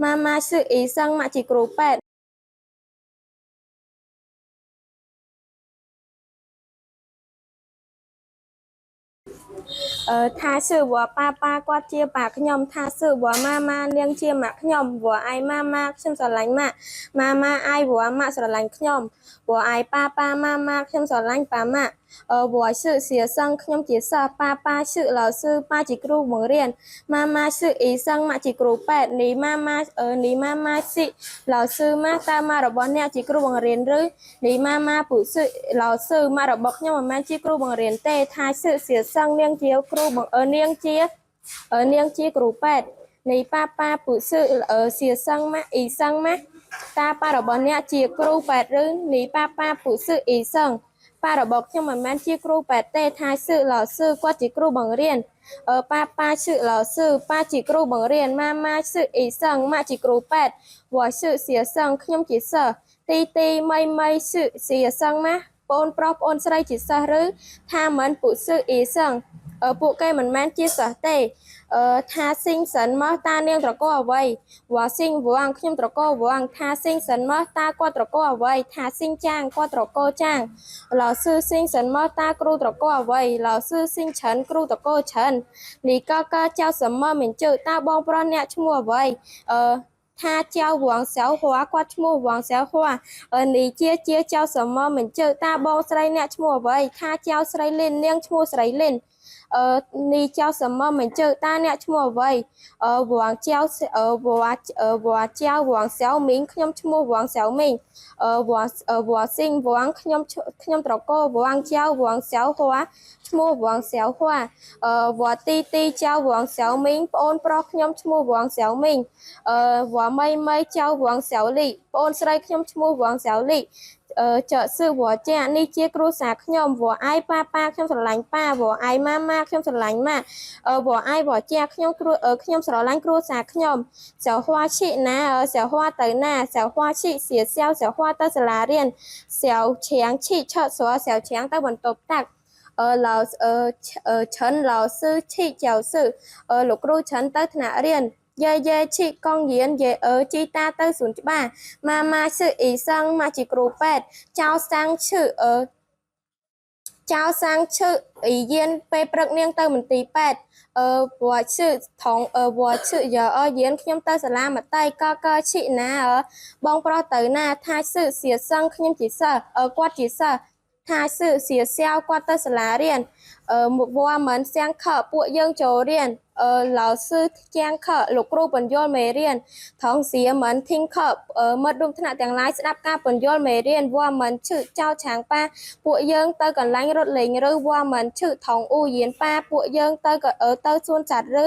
妈妈是医生ម៉ាក់ជាគ្រូពេទ្យ អឺ他是我爸爸គាត់ជាប៉ាខ្ញុំ他是我妈妈នាងជាម៉ាក់ខ្ញុំ我爱妈妈ខ្ញុំស្រឡាញ់ម៉ាក់妈妈爱我ម៉ាក់ស្រឡាញ់ខ្ញុំ我爱爸爸妈妈ខ្ញុំស្រឡាញ់ប៉ាម៉ាក់អឺ我是学生ខ្ញុំជាសិស្ស爸爸是老师ប៉ាជាគ្រូបង្រៀន妈妈是医生ម៉ាក់ជាគ្រូពេទ្យ你妈妈អឺ你妈妈是老师吗តើម៉ាក់របស់អ្នកជាគ្រូបង្រៀនឬ你妈妈不是老师ម៉ាក់របស់ខ្ញុំមិនមែនជាគ្រូបង្រៀនទេ他是学生នាងជាគ្រូបង្អឺនាងជាអឺនាងជាគ្រូពេទ្យ你爸爸不是អឺ学生吗医生吗តើប៉ារបស់អ្នកជាគ្រូពេទ្យឬ你爸爸不是医生ប៉ារបស់ខ្ញុំមិនមែនជាគ្រូពេទ្យទេ他是老师គាត់ជាគ្រូបង្រៀនអឺ爸爸是老师ប៉ាជាគ្រូបង្រៀន妈妈是医生ម៉ាក់ជាគ្រូពេទ្យ我是学生ខ្ញុំជាសិស្ស弟弟妹妹是学生吗បងប្រុសប្អូនស្រីជាសិស្សឬ他们不是医生អឺពួកគេមិនមែនជាសិស្សទេអឺ他姓什么តើនាងត្រកូលអ្វី我姓王ខ្ញុំត្រកូលវង他姓什么តើគាត់ត្រកូលអ្វី他姓张គាត់ត្រកូលចាង老师姓什么តើគ្រូត្រកូលអ្វី老师姓陈គ្រូត្រកូល陳你哥哥叫什么名字តើបងប្រុសអ្នកឈ្មោះអ្វីអឺ他叫王小华គាត់ឈ្មោះ王小华អឺ你姐姐叫什么名字តើបងស្រីអ្នកឈ្មោះអ្វី他叫ស្រីលីននាងឈ្មោះស្រីលីនអឺ你叫什么名字តើអ្នកឈ្មោះអ្វីអឺ我叫អឺ我អឺ我叫王小明ខ្ញុំឈ្មោះ王小明អឺ我អឺ我姓王ខ្ញុំខ្ញុំត្រកូល王叫王小华ឈ្មោះ王小华អឺ我弟弟叫王小明ប្អូនប្រុសខ្ញុំឈ្មោះ王小明អឺ我妹妹叫王小丽ប្អូនស្រីខ្ញុំឈ្មោះ王小丽អឺ这是我家នេះជាគ្រួសារខ្ញុំ我爱爸爸ខ្ញុំស្រឡាញ់ប៉ា我爱妈妈ខ្ញុំស្រឡាញ់ម៉ាក់អឺ我爱我家ខ្ញុំគ្រួអឺខ្ញុំស្រឡាញ់គ្រួសារខ្ញុំ小花去哪小花ទៅណា小花去学校小花ទៅសាលារៀន小强去厕所小强ទៅបន្ទប់ទឹកអឺ老អឺអឺ陈老师去教室អឺលោកគ្រូ陳ទៅថ្នាក់រៀន爺爺去公園យាយអឺជីតាទៅសួនច្បារ妈妈是医生ម៉ាក់ជាគ្រូពេទ្យ早上去អឺ早上去医院ពេលព្រឹកនាងទៅមន្ទីរពេទ្យអឺ我去同អឺ我去幼儿园ខ្ញុំទៅសាលាមត្តេយ្យ哥哥去哪បងប្រុសទៅណា他是学生ខ្ញុំជាសិស្សអឺគាត់ជាសិស្ស他是学校គាត់ទៅសាលារៀនអឺ我们上课ពួកយើងចូលរៀនអឺ老师讲课លោកគ្រូពន្យល់មេរៀន同学们听课អឺមិត្តរួមថ្នាក់ទាំងឡាយស្ដាប់ការពន្យល់មេរៀន我们去操场吧ពួកយើងទៅកន្លែងរត់លេងឬ我们去动物园吧ពួកយើងទៅក៏ទៅសួនសត្វឬ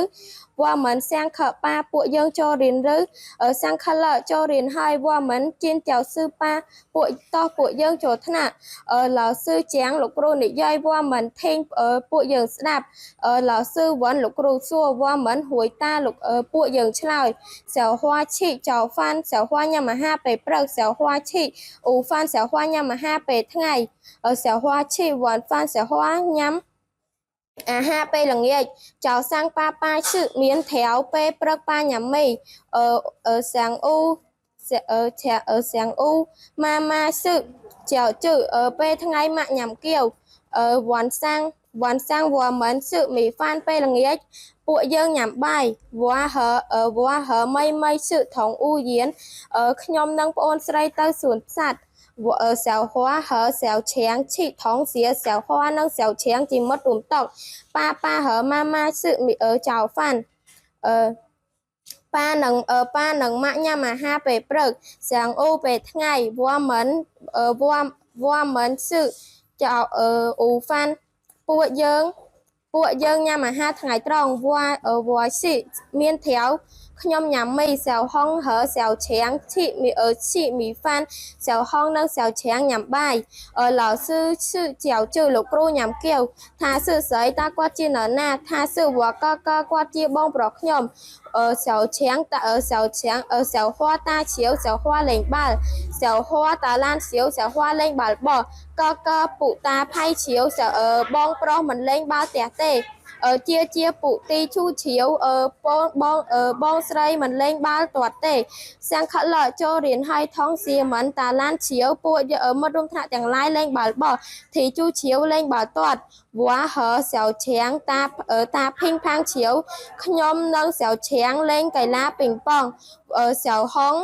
我们上课吧ពួកយើងចូលរៀនឬ上课了ចូលរៀនហើយ我们进教室吧ពួកតោះពួកយើងចូលថ្នាក់អឺ老师讲លោកគ្រូនិយាយ我们听អឺពួកយើងស្ដាប់អឺ老师问លោកគ្រូសួរ我们回答លោកអឺពួកយើងឆ្លើយ小花去早饭小花ញ៉ាំអាហារពេលព្រឹក小花去午饭小花ញ៉ាំអាហារពេលថ្ងៃអឺ小花去晚饭小花ញ៉ាំអាហារពេលល្ងាច早上爸爸吃面条ពេលព្រឹកប៉ាញ៉ាំមីអឺអឺ上午អឺអឺ上午妈妈吃饺子អឺពេលថ្ងៃម៉ាក់ញ៉ាំគាវអឺ晚上晚上我们吃米饭ពេលល្ងាចពួកយើងញ៉ាំបាយ我和អឺ我和妹妹去动物园អឺខ្ញុំនិងប្អូនស្រីទៅសួនសត្វ我呃小花和小强去同学小花និង小强ជាមិត្តរួមតុ爸爸和妈妈吃米呃早饭អឺប៉ានិងអឺប៉ានិងម៉ាក់ញ៉ាំអាហារពេលព្រឹក上午ពេលថ្ងៃ我们អឺ我我们吃早អឺ午饭ពួកយើងពួកយើងញ៉ាំអាហារថ្ងៃត្រង់我អឺ我吃面条ខ្ញុំញ៉ាំមី小红和小强吃米呃吃米饭小红និង小强ញ៉ាំបាយអឺ老师吃饺子លោកគ្រូញ៉ាំគាវ他是谁តើគាត់ជានរណា他是我哥哥គាត់ជាបងប្រុសខ្ញុំអឺ小强តអឺ小强អឺ小花打球小花លេងបាល់小花打籃球小花លេងបាល់បោះ哥哥不打排球小អឺបងប្រុសមិនលេងបាល់ទះទេ ជាជាពុទីឈូជ្រាវអឺបងបងអឺបងស្រីមិនលេងបាល់ទាត់ទេសង្ខលចូលរៀនឲ្យថងសៀមិនតាឡានជ្រាវពួកមិត្តរួមថ្នាក់ទាំងឡាយលេងបាល់បោះធីជូជ្រាវលេងបាល់ទាត់វ៉ាហឺសៅឆៀងតាតាភីងផាងជ្រាវខ្ញុំនិងសៅឆៀងលេងកីឡាពីងប៉ោងសៅហុង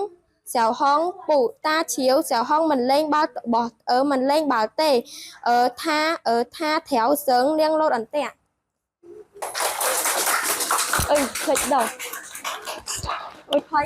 សៅហុងពូតាជ្រាវសៅហុងមិនលេងបាល់បោះមិនលេងបាល់ទេអឺថាថាត្រាវសឹងនាងលោតអន្ទាក់អើយភ្លេចដល់អូយផៃ